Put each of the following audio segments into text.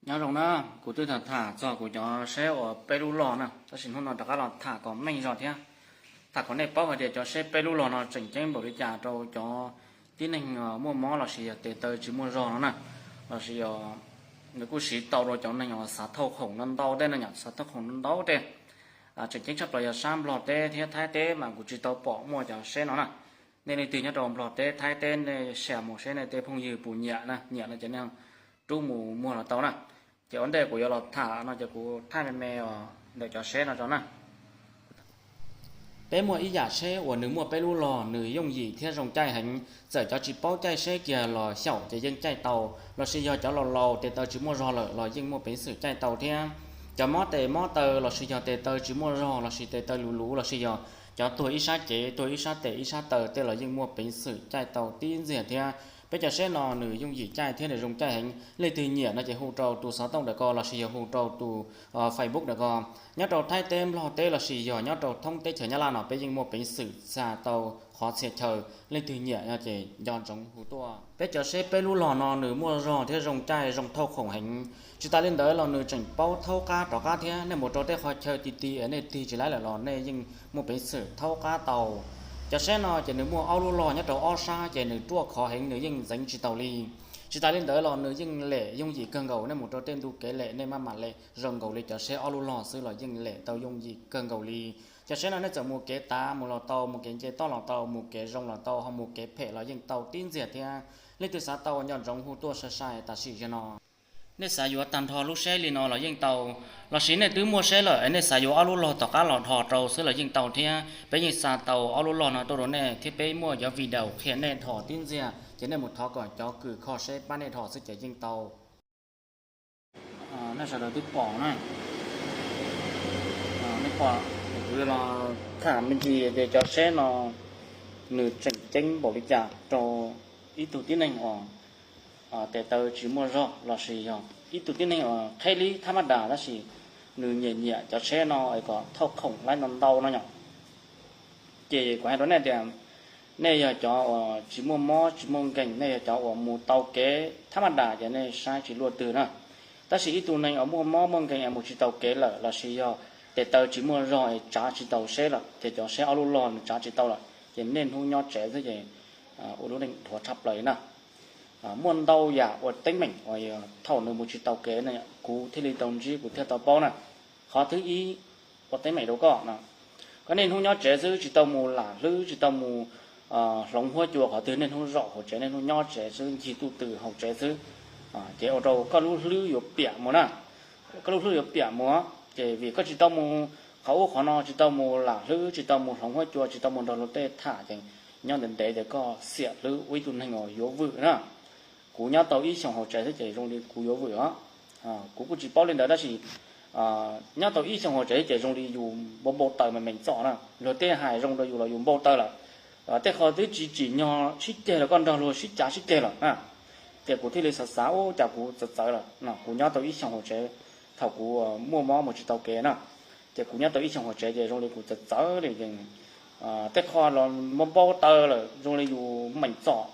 Nyob zoo na, kuv twb tham tham txog kuv cov seb uas peb lub log na, tab sis hnub no rov qab los tham kom meej zog thiab. Tham kom nej paub hais tias cov seb peb lub log no tseem ceeb npaum li cas rau cov tib neeg muaj mob lossis yog tes taw tsis muaj zog no na, lossis yog nws kuj siv tau rau cov neeg uas xav thauj khoom no ntau tej no, xav thauj khoom no ntau tej. Tseem ceeb tshaj plaws yog sab Nplog teb thiab Thaib teb mas kuv tsis tau pom muaj cov seb no na. Nej leej twg nyob rau Nplog teb Thaib teb nej share mus seb nej tej phooj ywg puas nyiam na, nyiam no ces nej rub mus muag los tau na. Ces ua ntej kuv yuav los tham no ces kuv thaij me me ntawm cov seb no tso na. Peb muaj ib yam seb uas nws muaj peb lub log, nws yooj yim thiab zoo caij heev. Txawm cov tsis paub caij seb kiag los xyaum ces yeej caij tau, lossis yog cov laus laus tes taw tsis muaj zog lawm los yeej muaj peev xwm caij tau thiab. Cov mob tes mob taw lossis yog tes taw tsis muaj zog lossis tes taw luv luv lossis yog cov tuag ib sab cev, tuag ib sab tes ib sab taw tej los yeej muaj peev xwm caij tau tib ntxiag thiab. Peb cov seb no nws yooj yim caij thiab nws zoo caij heev. Leej twg nyiam no ces hu rau tus xov tooj ntawm ko lossis yog hu rau tus Facebook ntawm ko. Nyob rau Thaib teb, Nplog teb lossis yog nyob rau thoob teb chaws Nyab Laj no peb yeej muaj peev xwm xa tau qhov txhia chaw. Leej twg nyiam no ces nco ntsoov hu tuaj. Peb cov seb peb lub log no nws muaj zog thiab zoo caij zoo thauj khoom heev. Tsis tas li ntawd los nws tseem paub thaub qab rov qab thiab. Nej mus rau tej qhov chaw ti ti es nej tig tsis laib lawm los nej yeej muaj peev xwm thaub qab tau. Cov seb no ces nws muaj ob lub log nyob rau ob sab ces nws ruaj khov heev, nws yeej ntxeev tsis taus li. Tsis tas li ntawd los nws yeej lem yooj yim kawg nkaus. Nej mus rau tej ntu kev lem nej maj mam lem zoo nkaus li cov seb ob lub log xwb los yeej lem tau yooj yim kawg nkaus li. Cov seb no nej txawm mus kev tav mus los tau, mus kev nce toj los tau, mus kev zoo los tau, ho mus kev phem los yeej tau tib ntxiag thiab. Leej twg xav tau nco ntsoov hu tuaj sai sai tam sim ziag no. Nej xav yuav tag nrho lub seb li no los yeej tau, lossis nej twb muaj seb lawm es nej xav yuav ob lub log tom qab los dhos rau xwb los yeej tau thiab. Peb yeej xa tau ob lub log no tuaj rau nej thiab peb muaj cov video qhia nej dhos tib ntxiag ces nej mus thov kom cov kws kho seb pab nej dhos xwb ces yeej tau. Nej sawv daws twb pom na, nej pom, kuv los tham me ntsis tias cov seb no nws tseem ceeb npaum li cas rau ib tug tib neeg uas tes taw tsis muaj zog lossis yog ib tug tib neeg uas qheb li thab mab das tab sis nws nyiam nyiam cov seb no es kom thauj khoom laib ntau ntau no yom. Ces kuv hais rau nej tias nej yog cov uas tsis muaj mob tsis muaj nkeeg, nej yog cov uas mus tau kev thab mab das ces nej saib tsis luaj twg na. Tab sis ib tug neeg uas muaj mob muaj nkeeg es mus tsis tau kev lawm lossis yog tes taw tsis muaj zog es tsav tsis tau seb lawm ces cov seb ob lub log nws tsav tsis tau lawm ces niaj hnub nyob tsev xwb ces ua lub neej dhuav tshaj plaws na. Muaj ntau yam ua teeb meem uas thaum nws mus tsis tau kev na, kuv thiaj li tau ntsib kuv thiaj tau paub na. Qhov thib ib ua teeb meem rau koj no, koj niaj hnub nyob tsev xwb tsis tau mus lam hlwb tsis tau mus hloov huab cua qhov twg, niaj hnub zaum hauv tsev niaj hnub nyob tsev xwb ncig tuj tw hauv tsev xwb, ces ua rau koj lub hlwb yuav piam mus na. Koj lub hlwb yuav piam mus, ces vim koj tsis tau mus qhov ub qhov no, tsis tau mus lam hlwb tsis tau mus hloov huab cua tsis tau mus nrog luag tej tham ces nyob ntev ntev ces koj xiam hlwb ua ib tug neeg uas yuav vwm na. Kuv nyob tau ib xyoos hauv tsev xwb ces zoo li kuv yuav vwm os. Kuv kuj tsis paub li ntawd tab sis nyob tau ib xyoos hauv tsev xwb ces zoo li yus npau npau taws me me txom na, luag tej hais zoo rau yus los yus npau taws lawm. Tej qho twb tsis tsim nyog sib ceg los koj nrog luag sib cav sib ceg lawm na. Ces kuv thiaj li xav xav ua cas kuv txawv txawv lawm no, kuv nyob tau ib xyoos hauv tsev thaum kuv muaj mob mus tsis tau kev na. Ces kuv nyob tau ib xyoos hauv tsev ces zoo li kuv txawv txawv li ces tej qho los npau npau taws lawm zoo li yus meem txom,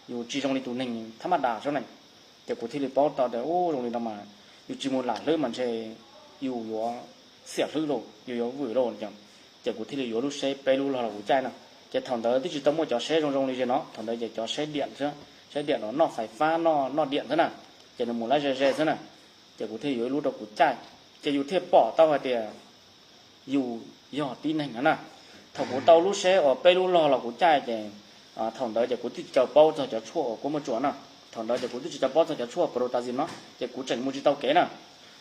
yus tsis zoo li tus neeg thab mab das sab ne. Ces kuv thiaj li paub tau tias u zoo li no mas yus tsis mus lam hlwb mas ntshe yus yuav xiam hlwb lauj, yus yuav vwm lauj. Ces kuv thiaj li yuav lub seb peb lub log los kuv caij na. Ces thaum ntawd twb tsis tau muaj cov seb zoo zoo li ze no, thaum ntawd ces cov seb diam xwb, seb diam no noj fais fab noj noj diam xwb na, ces nws mus lab ze ze xwb na. Ces kuv thiaj yuav ib lub rau kuv caij, ces yus thiaj pom tau hais tias yus yog tib neeg no na. Thaum kuv tau lub seb uas peb lub log los kuv caij ces thaum ntawd ces kuv twb tsis tau paub txog cov tshuaj uas kuv muaj tsuas na. Thaum ntawd ces kuv twb tsis tau paub txog cov tshuaj Protasix no ces kuv tseem mus tsis tau kev na.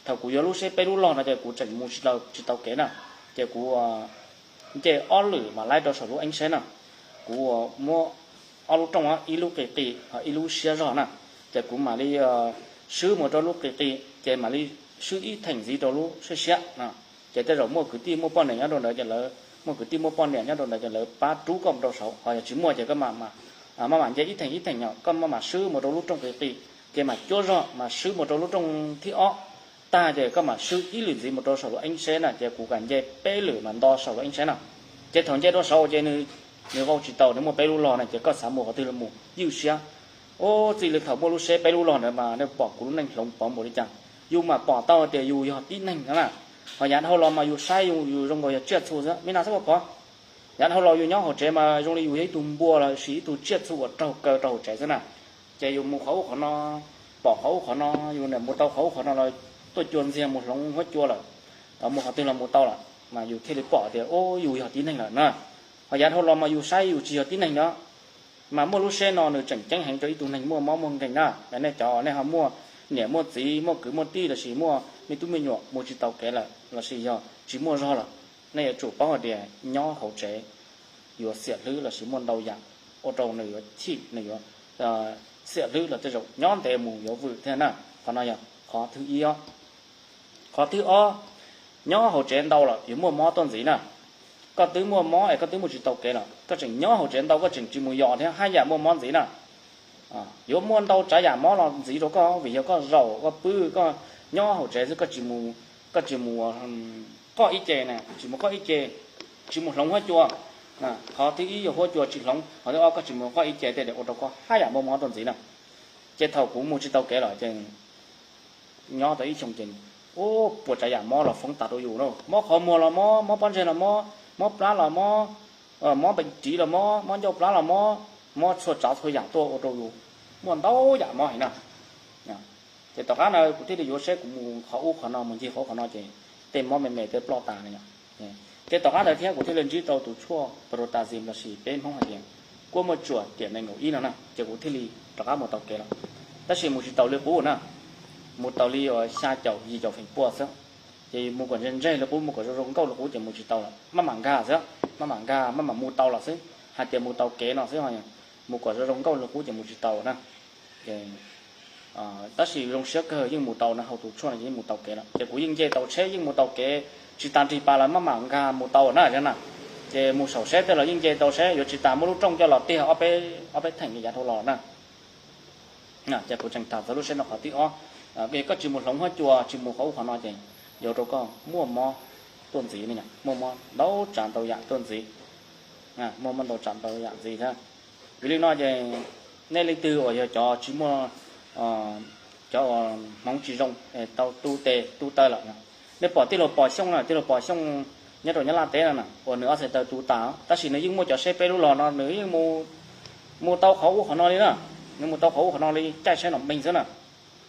Thaum kuv yuav lub seb peb lub log no ces kuv tseem mus tsis tau kev na. Ces kuv nce ob lwm mam laib rau saum lub eeb seb na. Kuv muab ob lub rooj, ib lub qis qis ho ib lub siab zog na. Ces kuv mam li swb mus rau lub qis qis ces mam li swb ib theem ntxiv rau lub siab siab. Ces tej zaum muaj kwv tij muaj poj niam nyob rau ntawd ces lawv, muaj kwv tij muaj poj niam nyob rau ntawd ces lawv pab rub koj mus rau saud, ho yog tsis muaj ces koj maj mam nce ib theem ib theem, koj maj mam swb mus rau lub rooj qis qis ces mam cuab zog mam swb mus rau lub rooj thib ob. Tag ces koj mam swb ib lwm ntxiv mus rau saum lub eeb seb na, ces kuv kam nce peb lwm mam nto saum lub eeb seb na. Ces thaum nce rau saud ces nws vau tsis tau, nws muaj peb lub log na, ces koj xav mus qhov twg los mus ywj siab. Ub, txij li thaum muaj lub seb peb lub los ntawd mas nej pom kuv lub neej hloov pauv npaum li cas. Yus mam pom tau tias yus yog tib neeg no na. Ho yav dhau los mas yus saib yus zoo nkaus yog tsiaj txhu xwb, me nas xab pov. Yav dhau los yus nyob hauv tsev mas zoo li yus yog ib tug npua los sis ib tug tsiaj txhu uas raug kaw rau hauv tsev xwb na. Ces yus mus qhov ub qhov no, pom qhov ub qhov no, yus niam mus tau qhov ub qhov no los tuaj cua ntxiag mus hloov huab cua lawm, mus qhov twg los mus tau lawm, mas yus thiaj li pom tias ub, yus yog tib neeg lawm na. Ho yav dhau los mas yus saib yus tsis yog tib neeg no. Mas muaj lub seb no nws tseem ceeb heev rau ib tug neeg muaj mob muaj nkeeg na. Nej cov nej ho muaj niam muaj txiv, muaj kwv muaj tij lossis muaj me tub me nyuam mus tsis tau kev lawm lossis yog tsis muaj zog lawm, nej yuav tsum paub hais tias nyob hauv tsev yuav xiam hlwb lossis muaj ntau yam ua rau nws yuav chim, nws yuav xiam hlwb los tej zaum nyob ntev mus yuav vwm thiab na. Qhov no yog qhov thib ib. Qhov thib ob, nyob hauv tsev ntau lawm yuav muaj mob tuaj ntxiv na. Koj twb muaj mob es koj twb mus tsis tau kev lawm, koj tseem nyob hauv tsev ntau, koj tseem tsis mus yos thiab haj yam muaj mob ntxiv na. Yuav muaj ntau tsav yam mob los ntxiv rau koj vim yog koj zaum koj pw, koj nyob hauv tsev xwb, koj tsis mus, koj tsis mus qoj ib ce na, tsis mus qoj ib ce, tsis mus hloov huab cua. Qhov thib ib yog huab cua tsis hloov, qhov thib ob koj tsis mus qoj ib ce tej ua rau koj haj yam muaj mob tuaj ntxiv na. Ces thaum kuv mus tsis tau kev lawm ces nyob tau ib xyoo ces ub, puas tsav yam mob los foob tas rau yus na, mob qhov muag los mob, mob pob ntseg los mob, mob plab los mob, mob npees ris los mob, mob ncauj plab los mob, mob txhua tsav txhua yam tuaj ua rau yus muaj ntau yam mob heev na. Ces tom qab ntawd kuv thiaj li yuav seb kuv mus qhov ub qhov no, mus ncig qhov ub qhov no ces tej mob me me tej ploj tas li. Ces tom qab ntawd thiab kuv thiaj li ntsib tau tus tshuaj Protandim lossis peb Hmoob hais tias kuab muaj tsuam tiam nees nkaum ib no na, ces kuv thiaj li rov qab mus tau kev lawm. Tab sis mus tsis taus li qub na, mus tau li uas xya caum yim caum feem pua xwb. Ces mus kom ntseg ntseg li qub, mus kom zoo zoo nkauj li qub ces mus tsis tau lawm, maj mam nkag xwb, maj mam nkag maj mam mus tau los xwb, hais tias mus tau kev no xwb, mus kom zoo zoo nkauj li qub ces mus tsis tau na. Tab sis zoo siab kawg yeej mus tau na, haus tus tshuaj no yeej mus tau kev lawm. Ces kuv yeej nce tau tsheb yeej mus tau kev, tsis tas nrig pas los maj mam nkag mus tau na, na. Ces mus saum seb tej los yeej nce tau seb yuav tsis tas muaj lub rooj coj los tiag ob peb theem yav dhau los na. Ces kuv tseem tham txog lub seb no qhov thib ob. Koj tsis mus hloov huab cua, tsis mus qhov ub qhov no ces yuav rau koj muaj mob tuaj ntxiv, muaj mob ntau tsav ntau yam tuaj ntxiv, muaj mob ntau tsav ntau yam ntxiv thiab. Vim li no ces nej leej twg uas yog cov tsis muaj, cov uas hmoov tsis zoo, tau tu tes tu taw lawm, nej pom tij laug Pom Xyooj na, tij laug Pom Xyooj nyob rau Nyab Laj teb no na, uas nws ob txhais taw tu tas, tab sis nws yeej muaj cov seb peb lub los no nws yeej mus tau qhov ub qhov no li na. Nws mus tau qhov ub qhov no li caij seb no npeeg xwb na.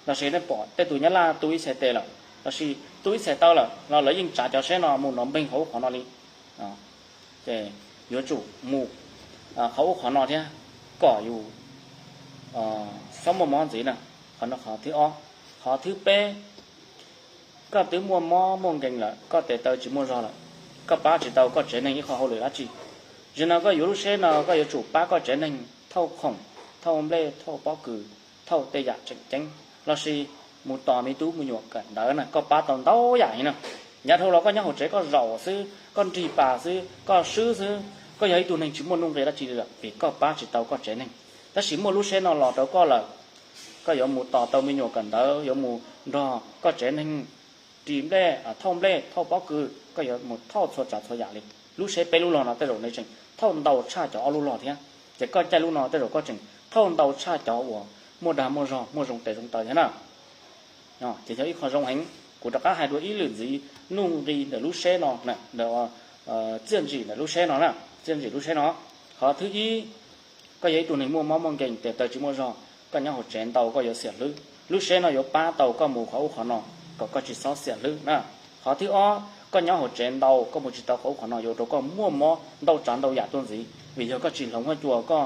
Lossis nej pom tej tus Nyab Laj tu ib txhais tes lawm, lossis tu ib txhais taw lawm los lawv yeej tsav cov seb no mus nov npeeg qhov ub qhov no li. Ces yuav tsum mus qhov ub qhov no thiab kom yus txhob muaj mob ntxiv na. Qhov no qhov thib ob. Qhov thib peb, koj twb muaj mob muaj nkees lawm, koj tes taw tsis muaj zog lawm, koj pab tsis tau koj tsev neeg ib qho hauj lwm dab tsi. Zaum no koj yuav lub seb no koj yuav tsum pab koj tsev neeg thauj khoom, thauj nplej, thauj pob kws, thauj tej yam tseem ceeb, lossis mus tos me tub me nyuam kawm ntawv na, koj pab tau ntau yam heev na. Yav dhau los koj nyob hauv tsev koj zaum xwb, koj nrig pas xwb, koj swb xwb, koj yog ib tug neeg tsis muaj nuj nqis dab tsi li lawm vim koj pab tsis tau koj tsev neeg. Tab sis muaj lub seb no los rau koj lawm, koj yuav mus tos tau me nyuam kawm ntawv, yuav mus nrog koj tsev neeg ris nplej, thauj nplej, thauj pob kws, koj yuav mus thauj txhua tsav txhua yam li. Lub seb peb lub los no tej zaum nws tseem thauj ntau tshaj cov ob lub los thiab, ces koj caij lub no tej zaum koj tseem thauj ntau tshaj cov uas muaj dag muaj zog muaj zoo tes zoo taw thiab na. Ces yog ib qho zoo heev. Kuv rov qab hais dua ib lwm ntxiv nuj nqis ntawm lub seb no, txiaj ntsig ntawm lub seb no na, txiaj ntsig lub seb no. Qhov thib ib, koj yog ib tug neeg muaj mob muaj nkees tes taw tsis muaj zog, koj nyob hauv tsev ntau koj yuav xiam hlwb, lub seb no yuav pab tau koj mus qhov ub qhov no kom koj tsis txhob xiam hlwb na. Qhov thib ob, koj nyob hauv tsev ntau koj mus tsis tau qhov ub qhov no yuav ua rau koj muaj mob ntau tsav ntau yam tuaj ntxiv vim yog koj tsis hloov huab cua, koj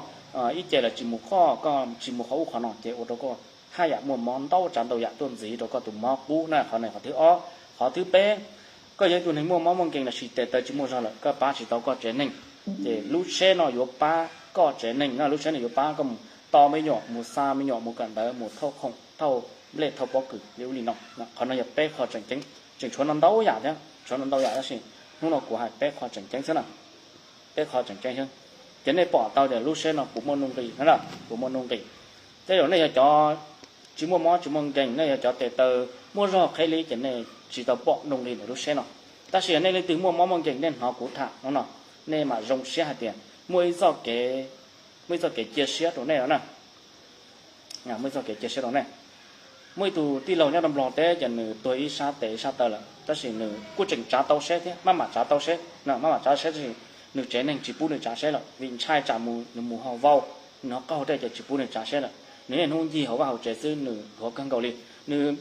ib ce los tsis mus qhoj, koj tsis mus qhov ub qhov no ces ua rau koj haj yam muaj mob ntau tsav ntau yam tuaj ntxiv rau koj tus mob qub na. Qhov no qhov thib ob. Qhov thib peb, koj yog ib tug neeg muaj mob muaj nkees lossis tes taw tsis muaj zog lawm koj pab tsis tau koj tsev neeg, ces lub seb no yuav pab koj tsev neeg na, lub seb no yuav pab koj mus tos me nyuam, mus xa me nyuam, mus kawm ntawv, mus thauj khoom, thauj nplej, thauj pob kws li ub li no. Qhov no yog peb qho tseem ceeb, tseem tshuav no ntau yam thiab, tshuav no ntau yam tab sis hnub no kuv hais peb qho tseem ceeb xwb na. Peb qho tseem ceeb xwb. Ces nej pom tau tias lub seb no puas muaj nuj nqis na, puas muaj nuj nqis. Tej zaum nej yog cov tsis muaj mob tsis muaj nkees, nej yog cov tes taw muaj zog qheb li ces nej tsis tau pom nuj nqis ntawm lub seb no. Tab sis yog nej leej twg muaj mob muaj nkees nej hnov kuv tham no no, nej mam zoo siab hais tias muaj ib txoj kev, muaj ib txoj kev cia siab rau nej no na. Muaj ib txoj kev cia siab rau nej. Muaj ib tug tij laug nyob rau Nplog teb ces nws tuag ib sab tes ib sab taw lawm, tab sis nws kuj tseem tsav tau seb thiab, maj mam tsav tau seb no, maj mam tsav seb, tab sis nws tsev neeg tsis pub nws tsav seb lawm, vim ntshai tsam mus nws mus ho vau, nws ho qaug tej ces tsis pub nws tsav seb lawm. Nws niaj hnub ncig hauv vaj hauv tsev xwb, nws dhuav kawg nkaus li. Nws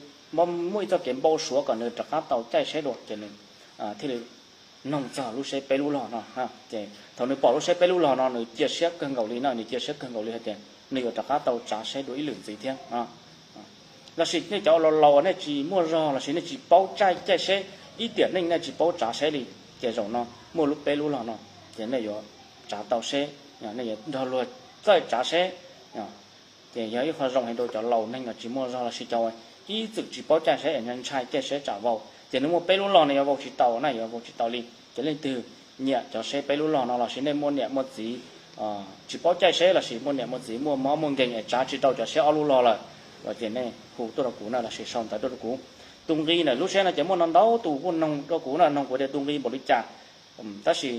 muaj ib txoj kev npau suav kom nws rov qab tau caij seb dua, ces nws thiaj li noog txog lub seb peb lub log no. Ces thaum nws pom lub seb peb lub log no, nws cia siab kawg nkaus li no, nws cia siab kawg nkaus li hais tias nws yuav rov qab tau tsav seb dua ib lwm ntxiv thiab. Lossis nej cov laus laus nej tsis muaj zog lossis nej tsis paub caij seb, ib tiam neej nej tsis paub tsav seb li, ces zaum no muaj lub peb lub log no, ces nej yuav tsav tau seb, nej yuav nrog luag txawj tsav seb. Ces yog ib qho zoo heev rau cov laus neeg uas tsis muaj zog lossis cov ib txwm tsis paub caij seb es ntshai caij seb tsam vau, ces nws muaj peb lub log nws yuav vau tsis tau na, yuav vau tsis tau li. Ces leej twg nyiam cov seb peb lub log no lossis nej muaj niam muaj txiv tsis paub caij seb lossis muaj niam muaj txiv muaj mob muaj nkeeg es tsav tsis tau cov seb ob lub log lawm, ces nej hu tuaj rau kuv na lossis sau ntawv tuaj rau kuv. Tus nqi ntawm lub seb no ces muaj no ntau tus kuj noog rau kuv na, noog kuv tias tus nqi npaum li cas, tab sis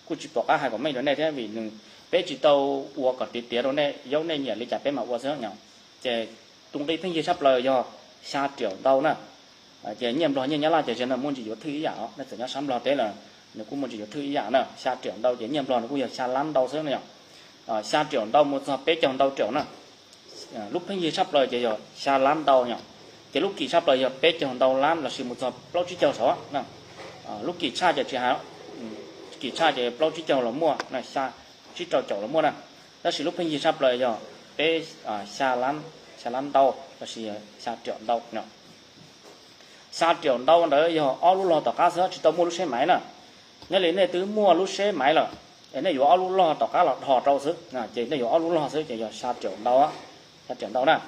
kuj tsis pom qab hais kom meej rau nej thiab vim nws, peb tsis tau ua kom tiav tiav rau nej, yog nej nyiam li cas peb mam ua xwb. Ces tus nqi pheej yig tshaj plaws yog xya riaum ntau na. Ces nyiaj Nplog nyiaj Nyab Laj ces tsis muaj ntsis yuav thwj ib yam os, nej txawm nyob sab Nplog teb lawm nws kuj muaj ntsis yuav thwj ib yam na. Xya riaum ntau ces nyiaj Nplog nws kuj yog xya lab ntau xwb no. Xya riaum ntau mus txog peb caug ntau riaum na. Lub pheej yig tshaj plaws ces yog xya lab ntau no. Ces lub kim tshaj plaws yog peb caug ntau lab lossis mus txog plaub tsib caug saud. Lub kim tshaj ces tsis hais, kim tshaj ces plaub tsib caug los muaj, xya tsib rau caum los muaj na. Tab sis lub pheej yig tshaj plaws yog peb, xya lab ntau lossis xya riaum ntau no. Xya riaum ntau ntawd yog ob lub log tom qab xwb, tsis tau muaj lub seb maiv na. Nyob li nej twb muaj lub seb maiv lawm es nej yuav ob lub log tom qab los dhos rau xwb, ces nej yuav ob lub log xwb ces yog xya riaum ntau, xya riaum ntau na.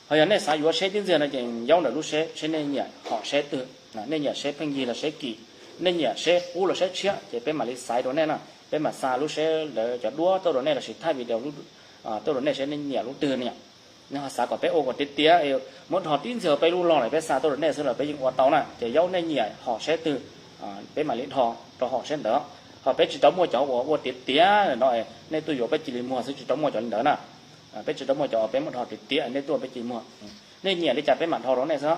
Ho yog nej xav yuav seb tib ntxiag no ces nyob ntawm lub seb, seb nej nyiam hom seb twg, nej nyiam seb pheej yig los seb kim, nej nyiam seb qub los seb tshiab ces peb mam li xaiv rau nej na. Peb mam xa lub seb ntawd cov duab tuaj rau nej lossis thaij video tuaj rau nej seb nej nyiam lub twg no. Nej ho xav kom peb ua kom tiav tiav, muab dhos tib ntxiag peb lub log lawm peb xa tuaj rau nej xwb los peb yeej ua tau na. Ces yog nej nyiam hom seb twg, peb mam li dhos rau hom seb ntawd. Ho peb tsis tau muaj cov uas ua tiav tiav no, nej tuaj yuav peb cia li muag xwb, tsis tau muaj cov li ntawd na. Peb tsis tau muaj cov peb muab dhos tiav tiav, nej tuaj peb cia li muag. Nej nyiam li cas peb mam dhos rau nej xwb.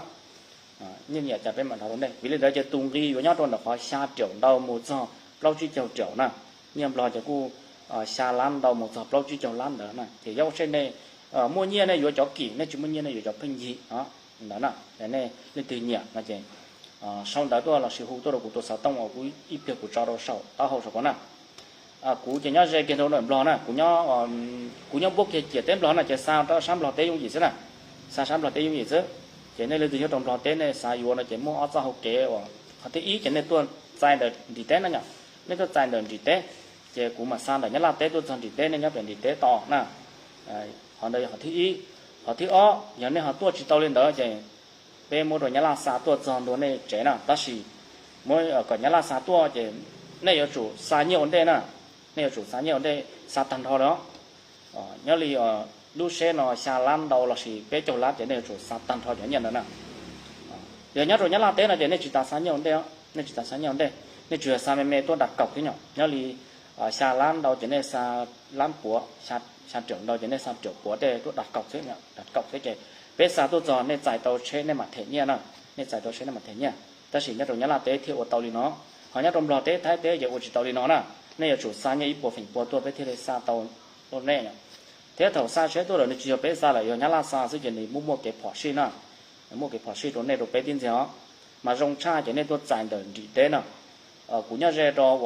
Nej nyiam cas peb mam dhos rau nej. Vim li ntawd ces tus nqi yuav nyob rau ntawm qhov xya riaum ntau mus txog plaub tsib caug riaum na. Nyiaj Nplog ces kuj xya lab ntau mus txog plaub tsib caug lab ntawd na. Ces yog seb nej muaj nyiaj nej yuav cov kim, nej tsis muaj nyiaj nej yuav cov pheej yig ntawd na. Nej leej twg nyiam no ces sau ntawv tuaj lossis hu tuaj rau kuv tus xov tooj uas kuv ib pliag kuv tso rau saum taub hau saum ko na. Kuv ces nyob ze kiag rau ntawm Nplog na, kuv nyob npuab kiag ciam teb Nplog na, ces xa rau sab Nplog teb yooj yim xwb na. Xa sab Nplog teb yooj yim xwb. Ces nej leej twg nyob rau Nplog teb nej xav yuav no ces muaj ob txoj hau kev uas, qhov thib ib ces nej tuaj txais ntawm nrim teb na yom. Nej tuaj txais ntawm nrim teb, ces kuv mam xa ntawm Nyab Laj teb tuaj txog nrim teb, nej nyob pem nrim teb tos na. Qhov ntawd yog qhov thib ib. Qhov thib ob yog nej ho tuaj tsis tau li ntawd ces peb muab rau Nyab Laj xa tuaj txog ntua nej tsev na, tab sis muab kom Nyab Laj xa tuaj ces nej yuav tsum xa nyiaj ua ntej na. Nej yuav tsum xa nyiaj ua ntej, xa tag nrho li os. Nyob li lub seb no xya lab ntau lossis peb caug lab ces nej yuav tsum xa tag nrho cov nyiaj ntawd na. Yog nyob rau Nyab Laj teb no ces nej tsis tas xa nyiaj ua ntej, nej tsis tas xa nyiaj ua ntej, nej tsuas yog xa me me tuaj dam kaum xwb yom. Nyob li xya lab ntau ces nej xa lab puav, xya riaum ntau ces nej xa riaum puav tej tuaj dam kaum xwb, dam kaum xwb ces peb xa tuaj txog nej txais tau tsheb nej mam them nyiaj na. Nej txais tau tsheb nej mam them nyiaj. Tab sis nyob rau Nyab Laj teb thiaj ua tau li no, ho nyob rau Nplog teb Thaib teb ces ua tsis tau li no na. Nej yuav tsum xa nyiaj ib puas feem pua tuaj peb thiaj li xa tau rau nej. Thiab thaum xa tsheb tuaj lawm nws tsis yog peb xa lawm, yog Nyab Laj xa xwb ces nws muaj muaj kev phom sij na. Muaj kev phom sij rau nej rau peb tib ntxiag os. Mas zoo tshaj ces nej tuaj txais ntawm nrim teb no. Kuv nyob ze rau,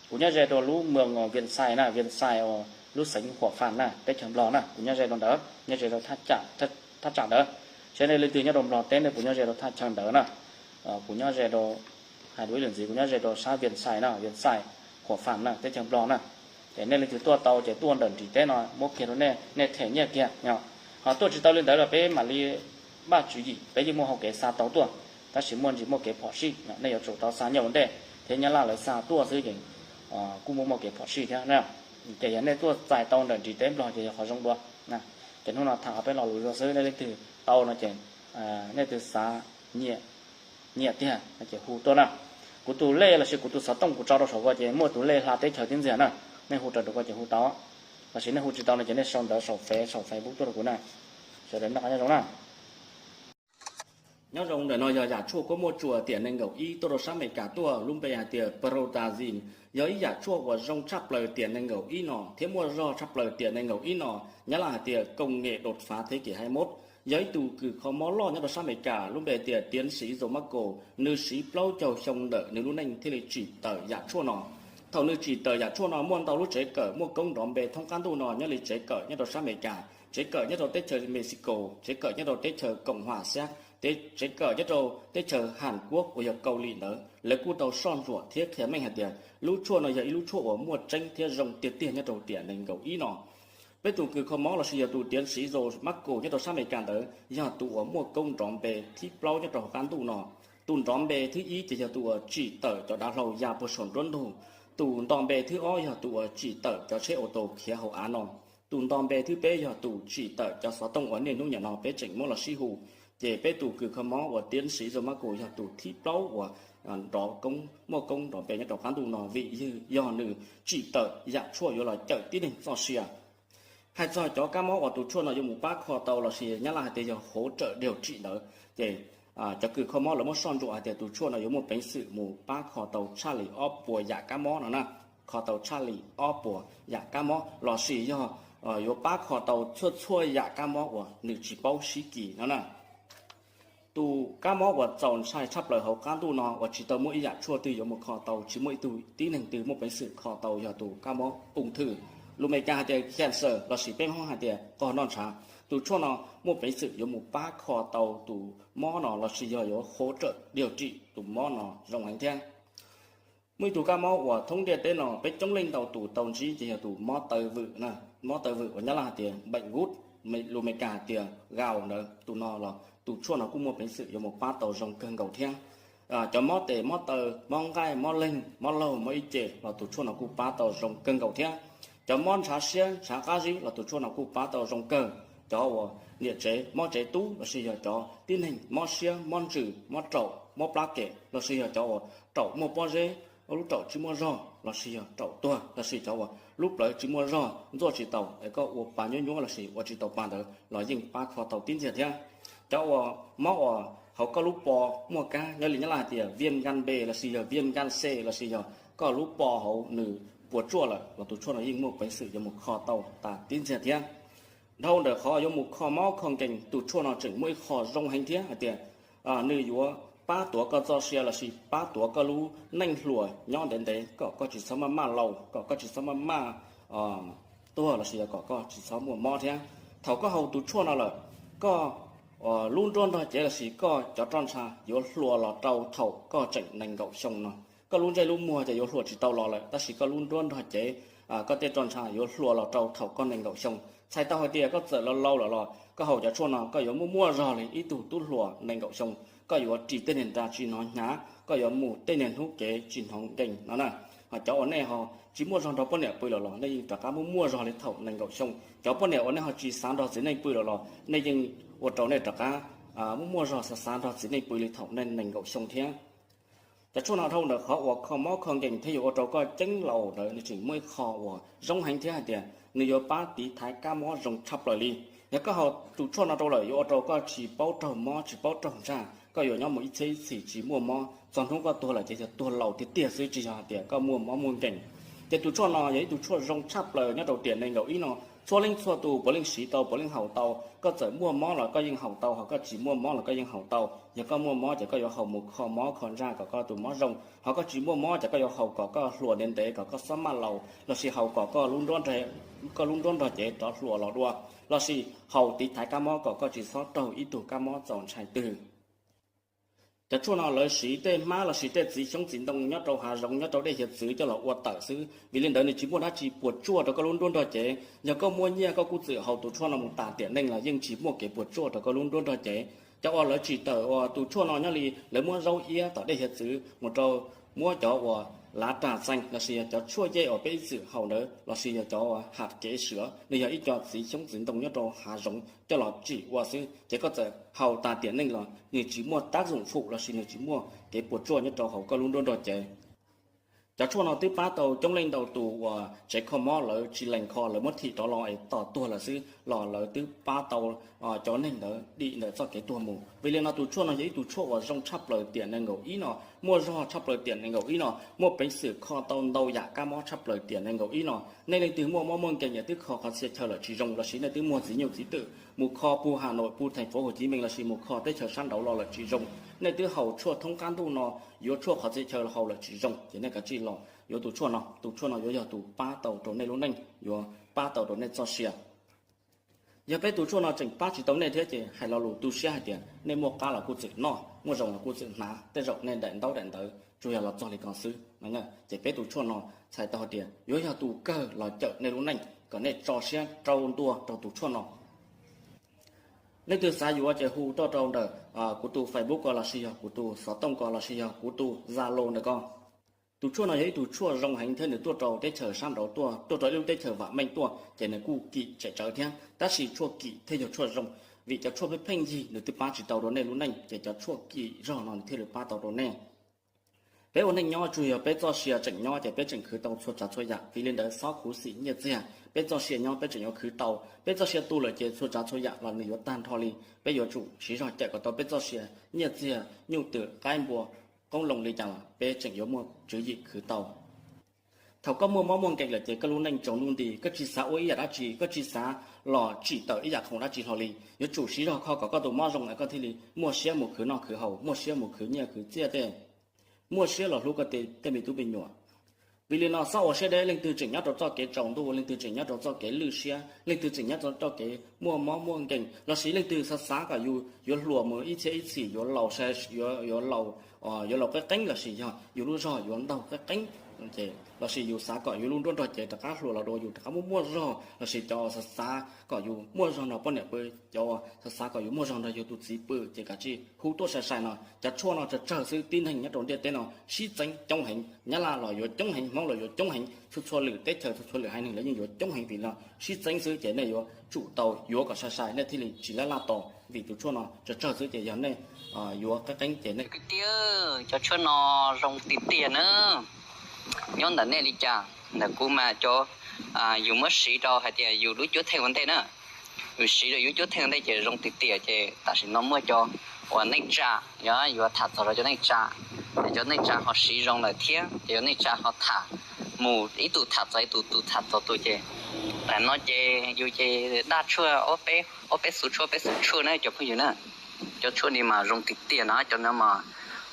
kuv nyob ze rau lub moos Vias Xais na, Vias Xais uas lub xeev Huam Fam na, teb chaws Nplog na, kuv nyob ze rau ntawd, nyob ze rau thaj tsam ntawd. Seb nej leej twg nyob rau Nplog teb nej puas nyob ze rau thaj chaw ntawd na. Kuv nyob ze rau, hais dua ib lwm ntxiv, kuv nyob ze rau sab Vias Xais na, Vias Xais, Huam Fam na, teb chaws Nplog na. Ces nej leej twg tuaj tau ces tuaj ntawm nrim teb no muab kiag rau nej, nej them nyiaj kiag. Ho tuaj tsis tau li ntawd los peb mam li npaj tswv yim, peb yeej muaj hau kev xa tau tuaj, tab sis muaj ntsis muaj kev phom sij, nej yuav tsum tau xa nyiaj ua ntej thiab Nyab Laj lawv xa tuaj xwb ces kuj muaj muaj kev phom sij thiab. Ces yog nej tuaj txais tau ntawm nrim teb Nplog ces yog qhov zoo dua. Ces hnub no tham qhov peb lo lus zoo xwb, nej leej twg tau no ces nej twg xav nyiam, nyiam tiag no ces hu tuaj na. Kuv tus lej lossis kuv tus xov tooj kuv tso rau saum ko ces muaj tus lej hla teb chaws tib ntxiag na. Nej hu raws rau ko ces hu tau. Los sis nej hu tsis tau no ces nej sau ntawv saum Face, saum Facebook tuaj rau kuv na. Sawv daws noj qab nyob zoo na. Nyob zoo, ntawm no yog yam tshuaj kuab muaj tsuas tiam nees nkaum ib tuaj rau sab Amelikas tuaj, lub npe hais tias Protandim, yog ib yam tshuaj uas zoo tshaj plaws tiam nees nkaum ib no thiab muaj zog tshaj plaws tiam nees nkaum ib no. Nyab Laj hais tias công nghệ đột phá thế kỷ hai mốt. Yog ib tug kws kho mob loj nyob rau sab Amelikas, lub npe hais tias tiến sĩ Joe Marco, nws siv plaub caug xyoo ntawm nws lub neej thiaj li tsim tawm yam tshuaj no. Thaum nws tsim tawm yam tshuaj no muaj ntau lub tsev kawm muaj koob nrov npe thoob qab ntuj no nyob li tsev kawm nyob rau sab Amelikas, tsev kawm nyob rau teb chaws Mexico, tsev kawm nyob rau teb chaws Cộng hòa Séc, tsev kawm nyob rau teb chaws Hàn Quốc uas yog Kaus Lim ntawd, lawv kuj tau soj ntsuam thiab qhia meej hais tias lub tshuaj no yog ib lub tshuaj uas muaj tseeb thiab zoo tiag tiag nyob rau tiam nees nkaum ib no. Peb tus kws kho mob lossis yog tus tiến sĩ Joe Marco nyob rau sab Amelikas ntawd yog tus uas muaj koob nrov npe thib plaub nyob rau hauv qab ntuj no. Tus nrov npe thib ib ces yog tus uas tsim tawm cov dav hlau ya puag saum nruab ntug. Tus nto npe thib ob yog tus uas tsim tawm cov tsheb auto khiav hauv av no. Tus nto npe thib peb yog tus tsim tawm cov xov tooj uas niaj hnub nim no peb tseem muab los sib hu. Ces peb tus kws kho mob uas tiến sĩ Joe Marco yog tus thib plaub uas nrov koob, muaj koob nrov npe nyob rau qab ntuj no vim yog nws tsim tawm yam tshuaj yuav los cawm tib neeg txoj sia. Hais txog cov kab mob uas tus tshuaj no yuav mus pab kho tau lossis Nyab Laj hais tias yog hỗ trợ điều trị ntawd, ces cov kws kho mob lawv muab soj ntsuam hais tias tus tshuaj no yuav muaj peev xwm mus pab kho tau tshaj li ob puas yam kab mob no na. Kho tau tshaj li ob puas yam kab mob lossis yog yuav pab kho tau txhua txhua yam kab mob uas nws tsis paub sib kis no na. Tus kab mob uas txaus ntshai tshaj plaws hauv qab ntuj no uas tsis tau muaj ib yam tshuaj twg yuav mus kho tau, tsis muaj ib tug tib neeg twg muaj peev xwm kho tau yog tus kab mob ung thư, lus Meskas hais tias cancer lossis peb Hmoob hais tias qog noj ntshav. Tus tshuaj no muaj peev xwm yuav mus pab kho tau tus mob no lossis yog yuav hỗ trợ điều trị tus mob no zoo heev thiab. Muaj ib tug kab mob uas thoob ntiaj teb no peb coob leej ntau tus tau ntsib ces yog tus mob taw vwm, mob taw vwm uas Nyab Laj hais tias bệnh gút, lus Meskas hais tias gout ntawd, tus no los tus tshuaj no kuj muaj peev xwm yuav mus pab tau zoo kawg nkaus thiab. Cov mob tes mob taw, mob nqaij mob leeg mob laug mob ib ce los tus tshuaj no kuj pab tau zoo kawg nkaus thiab. Cov mob ntshav siab ntshav qab zib los tus tshuaj no kuj pab tau zoo kawg. Cov uas niam tsev mob tsev tub lossis yog cov tib neeg mob siab mob ntsws mob raum mob plab kem lossis yog cov uas raum muaj pob zeb, lub raum tsis muaj zog lossis yog raum tuag lossis cov uas lub plawv tsis muaj zog ntxuaj tsis taus es koj ua pa nyuab nyuab lossis ua tsis tau pa ntawd los yeej pab kho tau tib ntxiag thiab. Cov uas mob uas hauv koj lub pos muaj kab, nyob li Nyab Laj hais tias viêm gan B lossis yog viêm gan C lossis yog koj lub pos hauv nws puas tsuaj lawm los tus tshuaj no yeej muaj peev xwm yuav mus kho tau tas tib ntxiag thiab. Dhau ntawm qhov yuav mus kho mob kho nkees, tus tshuaj no tseem muaj ib qho zoo heev thiab hais tias nws yuav pab tuav koj txoj sia lossis pab tuav koj lub neej hluas nyob ntev ntev kom koj tsis txhob maj maj laus, kom koj tsis txhob maj maj tuag lossis yog kom koj tsis txhob muaj mob thiab. Thaum koj haus tus tshuaj no lawm, koj lub nruab nrog cev lossis koj cov roj ntsha yuav hluas los rau thaum koj tseem nees nkaum xyoo no. Koj lub ntsej lub muag ces yuav hluas tsis tau los lawm, tab sis koj lub nruab nrog cev, koj tej roj ntsha yuav hluas los rau thaum koj nees nkaum xyoo. Txhais tau hais tias koj txawm laus laus lawm los koj haus cov tshuaj no koj yuav muaj muaj zog li ib tug tub hluas nees nkaum xyoo. Koj yuav ris tej niag nra tsis hnov hnyav, koj yuav mus tej niag hnub kev tsis hnov nkees no na. Ho cov uas nej ho tsis muaj zog nrog poj niam pw lawm los nej yeej rov qab muaj muaj zog li thaum nees nkaum xyoo. Cov poj niam uas nej ho tsis xav nrog txiv neej pw lawm los nej yeej ua rau nej rov qab muaj muaj zog xav xav nrog txiv neej pw li thaum nej nees nkaum xyoo thiab. Cov tshuaj no dhau ntawm qhov uas kho mob kho nkees thiab yuav ua rau koj ceeb laus ntawd nws tseem muaj ib qho uas zoo heev thiab hais tias nws yuav pab tiv thaiv kab mob zoo tshaj plaws li. Yog koj haus tus tshuaj no rau lawm yuav ua rau koj tsis paub raug mob tsis paub raug ntsaj, koj yuav nyob mus ib txhiab ib txhis tsis muaj mob, txog hnub koj tuag lawm ces yog tuag laus tiag tiag xwb tsis yog hais tias koj muaj mob muaj nkees. Ces tus tshuaj no yog ib tug tshuaj zoo tshaj plaws nyob rau tiam nees nkaum ib no. Txhua leej txhua tus puav leej siv tau puav leej haus tau, koj txawm muaj mob los koj yeej haus tau, ho koj tsis muaj mob los koj yeej haus tau. Yog koj muaj mob ces koj yuav haus mus kho mob kho ntsaj kom koj tus mob zoo, ho koj tsis muaj mob ces koj yuav haus kom koj hluas ntev ntev kom koj txhob maj laus, lossis haus kom koj lub nruab nrog cev rov hluas los dua, lossis haus tiv thaiv kab mob kom koj tsis txhob raug ib tug kab mob txaus ntshai twg. Cov tshuaj no lawv siv tej hmab lossis tej txiv xyoob txiv ntoo nyob rau hav zoov nyob rau dej hiav txwv coj los ua tawm xwb, vim li ntawd nws tsis muaj dab tsi puas tsuaj rau koj lub nruab nrog cev. Yog koj muaj nyiaj koj kuj txwm haus tus tshuaj no mus tas tiam neej los yeej tsis muaj kev puas tsuaj rau koj lub nruab nrog cev. Cov uas lawv tsim tawm uas tus tshuaj no nyob li lawv muab zaub iab tom dej hiav txwv mus rau, muab cov uas lav ras txees lossis yog cov tshuaj yej uas peb ib txwm haus ntawd lossis yog cov uas ham kev swam, nws yog ib co txiv xyoob txiv ntoo nyob rau hav zoov coj los tsim ua xwb, ces koj txawm haus tas tiam neej los nws tsis muaj tab zoom fum lossis nws tsis muaj kev puas tsuaj nyob rau hauv koj lub nruab nrog cev. Cov tshuaj no twb pab tau coob leej ntau tus uas tsev kho mob lawv tsis lees kho, lawv muab thim rov los es tos tuag lawm xwb los lawv twb pab tau cov neeg ntawd dim ntawm txoj kev tuag mus. Vim li no tus tshuaj no yog ib tug tshuaj uas zoo tshaj plaws tiam nees nkaum ib no, muaj zog tshaj plaws tiam nees nkaum ib no, muaj peev xwm kho tau ntau yam kab mob tshaj plaws tiam nees nkaum ib no. Nej leej twg muaj mob muaj nkeeg es twb kho qhov txhia chaw lawm tsis zoo, lossis nej twb muag txiv nyuj txiv twm mus kho pug Has Nois, pug Theej Fauv Hauv Civ Meej lossis mus kho teb chaws sab nraud los lawm tsis zoo, nej twb haus tshuaj thoob qab ntuj no, yuav tshuaj qhov txhia chaw haus lawm tsis zoo, ces nej kav tsij los yuav tus tshuaj no. Tus tshuaj no yuav yog tus pab tau rau nej lub neej, yuav pab tau rau nej txoj sia. Yog peb tus tshuaj no tseem pab tsis tau nej thiab ces hais lo lus tu siab hais tias nej muaj qab los kuj txwm noj, muaj zoo los kuj txwm hnav, tej zaum nej daim ntaub daim ntawv tsuas yog los txog li ko xwb. Ces peb tus tshuaj no txhais tau hais tias yuav yog tus kawg los cawm nej lub neej kom nej tso siab rau ntua rau tus tshuaj no. Leej twg xav yuav ces hu tuaj rau ntawm kuv tus Facebook ko lossis yog kuv tus xov tooj ko lossis yog kuv tus Zalo ntawm ko. Tus tshuaj no yog ib tug tshuaj zoo heev thiab nws tuaj rau teb chaws sab nraud tuaj, tuaj rau ib lub teb chaws vam meej tuaj ces nws kuj kim tsem tsawv thiab, tab sis tshuaj kim thiaj yog tshuaj zoo, vim cov tshuaj pheej pheej yig nws twb pab tsis tau rau nej lub neej, ces cov tshuaj kim zog no nws thiaj li pab tau rau nej. Peb ua neej nyob tsuas yog peb txoj sia tseem nyob ces peb tseem khwv tau txhua tsav txhua yam, vim li ntawd xob khuv xim nyiaj txiag, peb txoj sia nyob peb tseem yuav khwv tau, peb txoj sia tu lawm ces txhua tsav txhua yam los nws yuav tag nrho li. Peb yuav tsum siv zog cawm kom tau peb txoj sia, nyiaj txiag, nyuj twm, qaib npua, qoob loo li cas los peb tseem yuav muaj tswv yim khwv tau. Thaum koj muaj mob muaj nkeeg lawm ces koj lub neej tsaus ntuj nti, koj tsis xav ua ib yam dab tsi, koj tsis xav los tsim tawm ib yam khoom dab tsi hlo li. Yuav tsum siv zog kho kom koj tus mob zoo es koj thiaj li muaj siab mus khwv noj khwv haus, muaj siab mus khwv nyiaj khwv txiaj tej, muaj siab los hlub koj tej me tub me nyuam. Vim li no xob ua siab deb, leej twg tseem nyob rau txoj kev tsaus ntuj, leej twg tseem nyob rau txoj kev lwj siab, leej twg tseem nyob rau txoj kev muaj mob muaj nkeeg, lossis leej twg xav xav kom yus yuav hluas mus ib txhiab ib txhis, yuav laus, yuav laus, yuav laus qeeb qeeb, lossis yog yus lub zog yuav ntaug qeeb qeeb, ces lossis yus xav kom yus lub nruab nrog cev rov qab hluas los dua, yus rov qab muaj muaj zog, lossis cov xav xav kom yus muaj zog nrog poj niam pw, cov xav xav kom yus muaj zog nrog yus tus txiv pw, ces kav tsij hu tuaj sai sai no. Cov tshuaj no tsawg tsawg xwb, tib neeg nyob rau ntiaj teb no sib txeeb coob heev, Nyab Laj los yuav coob heev, Hmoob los yuav coob heev, txhua txhua lwm teb chaws, txhua txhua lwm haiv neeg lawv yeej yuav coob heev, vim no sib txeeb xwb ces nej yuav tsum tau yuav kom sai sai, nej thiaj li tsis laj laj tos, vim tus tshuaj no tsawg tsawg xwb ces yog nej yuav qeeb qeeb ces nej. Kwv tij, cov tshuaj no zoo tiag tiag na. Nyob ntawm nej li cas, ntawm kuv mas cov yus muab siv rau hais tias yus lub cuab theej ua ntej na, yus siv rau yus cuab theej ua ntej ces zoo tiag tiag. Ces tam sim no muaj cov uas neej tsa, yog yuav tham txog rau cov neej tsa, cov neej tsa ho siv zoo lawm thiab ces cov neej tsa ho tham mus ib tug tham txog ib tug, tus tham txog tus ces tam no ces yus ces daj tshuaj ob peb, ob peb xuv tshuaj, peb xuv tshuaj na cov phooj ywg na. Cov tshuaj ni mas zoo tiag tiag no, cov no mas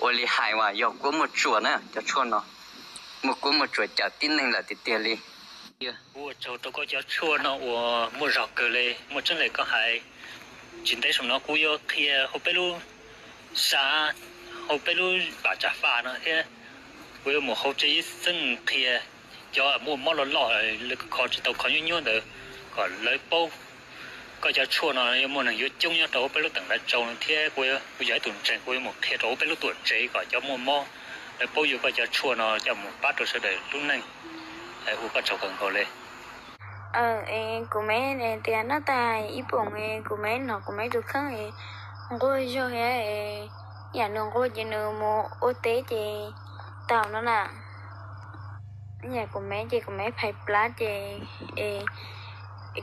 ua li hais uas yog kuab muaj tsuas na, cov tshuaj no muaj kuab muaj tsuas cawm tib neeg lawm tiag tiag li. Kuv ua tsaug rau koj cov tshuaj no uas muaj zog kawg li, muaj tseeb li koj hais. Tsis ntev saum no kuv yuav qhia hauv peb lub xav, hauv peb lub pas tsa faj no thiab. Kuv yuav mus hauv tsev ib xeeb qhia cov muaj mob loj loj, lawv kho tsis tau, kho nyuaj nyuaj ntawd kom lawv paub. Koj cov tshuaj no yuav muaj neeg yuav coob nyob rau hauv peb lub teem Lav Tsau no thiab kuv, kuv yog ib tug ntseeg, kuv yuav mus qhia rau hauv peb lub tuam tsev kom cov muaj mob lawv paub yuav koj cov tshuaj no coj mus pab rau sawv daws lub neej. Ua koj tsaug kawg nkaus li. Kuv me tias noj tas ib poom, kuv me hnov kuv me tus kheej nquag zog thiab, yam nws nquag ces nws mus ua teb ces tau no na. Yam kuv me ces kuv me phais plab ces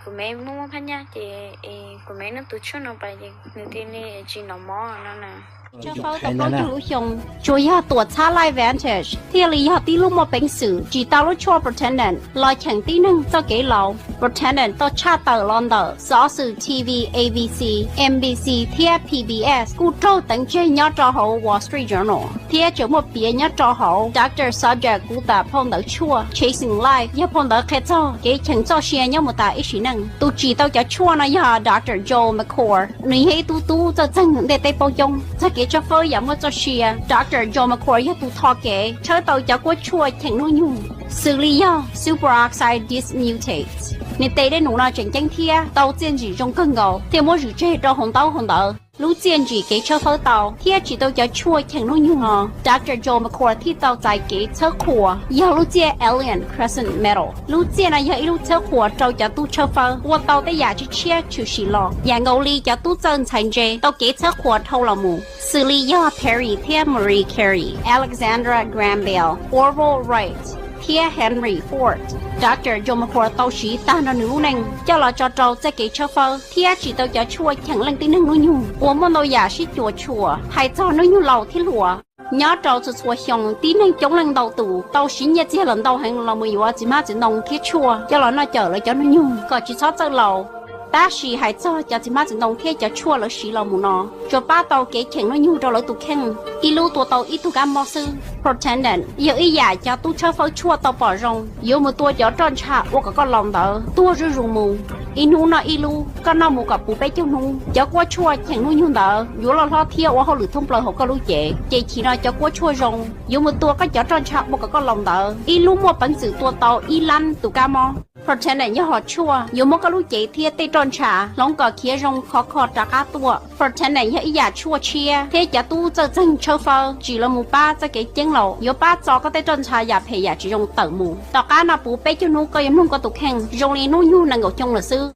kuv me muaj muaj phab nyaj ces kuv me noj tus tshuaj no pais ces nws thiaj li tsis hnov mob no na. Tshawb fawb tau plaub caug lub xyoo, tsuas yog tuam txhab Life Vantage thiaj li yog tib lub muaj peev xwm. Tsis tas lub tshuaj Protandim los cheem tib neeg txoj kev laus, Protandim tau tshaj tawm los ntawm xov xwm T V, A B C, N B C thiab P B S, kuj raug teev tseg nyob rau hauv Wall Street Journal thiab tseem muaj piav nyob rau hauv Doctor Subject kuv tus phau ntawv tshuaj Chasing Life, yog phau ntawv qhia txog kev cheem txoj sia nyob mus tas ib sim neej. Tus tsim tau cov tshuaj no yog Doctor Joel McCord, nws yog ib tug tub txawj txeeg ntiaj teb paub coob txog kev tshawb fawb yam muaj txoj sia. Doctor Joel McCord yog tus tho kev tshawb tau cov kuab tshuaj cheem hnub nyoog, xws li yog superoxide dismutase. Nws tes dej num no tseem ceeb thiab tau txiaj ntsim zoo kawg nkaus thiaj muab zwm tseg rau hauv ntaub hauv ntawv. Lub txiaj ntsim kev tshawb fawb tau thiab tsim tau cov tshuaj cheem hnub nyoog no, Doctor Joel McCord thiaj tau txais kev txhawb qhuas yog lub txiaj Alien Crescent Medal. Lub txiaj no yog ib lub txhawb qhuas rau cov tub tshawb fawb ua tau tej yam tshiab tshiab tshwm sim los, yam nkaus li cov tub txawj ntxhais ntse tau kev txhawb qhuas dhau los mus. Xws li yog Perry thiab Marie Curie, Alexander Graham Bell, Orville Wright, thiab Henry Ford, Dr. John McCord tau siv tag nrho nws lub neej coj los tso rau txoj kev tshawb fawb thiab tsim tau cov tshuaj cheem leej tib neeg hnub nyoog uas muaj ntau yam sib cuam tshuam hais txog hnub nyoog laus thiab hluas. Nyob rau txhua txhua xyoo, tib neeg coob leej ntau tus tau siv nyiaj txiag los ntau heev los mus yuav txiv hmab txiv ntoo thiab tshuaj coj los noj cawm lawv cov hnub nyoog kom tsis txhob txawj laus. Tab sis hais txog cov txiv hmab txiv ntoo thiab cov tshuaj lawv siv los mus no, tsuas pab tau kev cheem hnub nyoog rau lawv tus kheej. Ib lub tua tau ib tug kab mob xwb. Protandim yog ib yam cov tub tshawb fawb tshuaj tau pom zoo yuav mus tua cov roj ntsha ua kom koj laus ntawd tuag zuj zus mus. Ib hnub noj ib lub, koj noj mus kom puv peb caug hnub. Cov kuab tshuaj cheem hnub nyoog ntawd yuav loj hlob thiab ua hauj lwm thoob plaws hauv koj lub cev, ces chim no cov kuab tshuaj zoo yuav mus tua koj cov roj ntsha ua kom koj laus ntawd. Ib lub muaj peev xwm tua tau ib lab tus kab mob. Protandim yog hom tshuaj yuav muab koj lub cev thiab tej roj ntsha hloov kom khiav zoo khov kho rov qab tuaj. Protandim yog ib yam tshuaj tshiab thiab cov tub txawj txeeg tshawb fawb tsim los mus pab txoj kev ceeb laus, yuav pab txo koj tej roj ntsha yam phem yam tsis zoo tawm mus. Tom qab no puv peb caug hnub koj yuav mloog koj tus kheej zoo li hnub nyoog nees nkaum xyoo lawm xwb.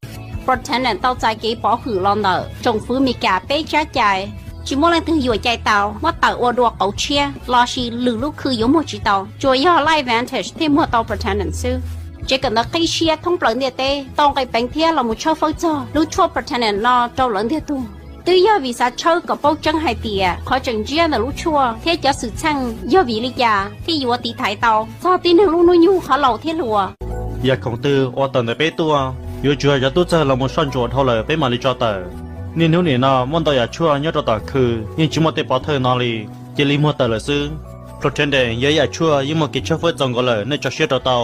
Protandim tau txais kev pov hwm los ntawm tsoom fwv Mis Kas peb tsab cai. Tsis muaj leej twg yuam cai tau muab tawm ua dua qauv tshiab lossis lwm lub khw yuav muag tsis tau, tsuas yog Life Vantage thiaj muag tau Protandim xwb. Tsev kawm ntawv qib siab thoob plaws ntiaj teb tau nqe peev thiab los mus tshawb fawb txog lub tshuaj Protandim no rau lawv ntiag tug. Twb yog vim xav tshawb kom paub tseeb hais tias qhov tseem ntsiab ntawm lub tshuaj thiab cov xwm txheej yog vim li cas thiaj yuav tiv thaiv tau txog tib neeg lub hnub nyoog qhov laus thiab hluas. Yam khoom twg uas tawm ntawm peb tuaj yuav tsuas yog cov tub txawg los mus soj ntsuam dhau lawm peb mam li tso tawm. Niaj hnub nim no muaj ntau yam tshuaj nyob rau tom khw yeej tsis muaj tej pov thawj no li, cia li muag tawm lawm xwb. Protandim yog ib yam tshuaj yeej muaj kev tshawb fawb txaus nkaus lawm, nej tso siab rau tau.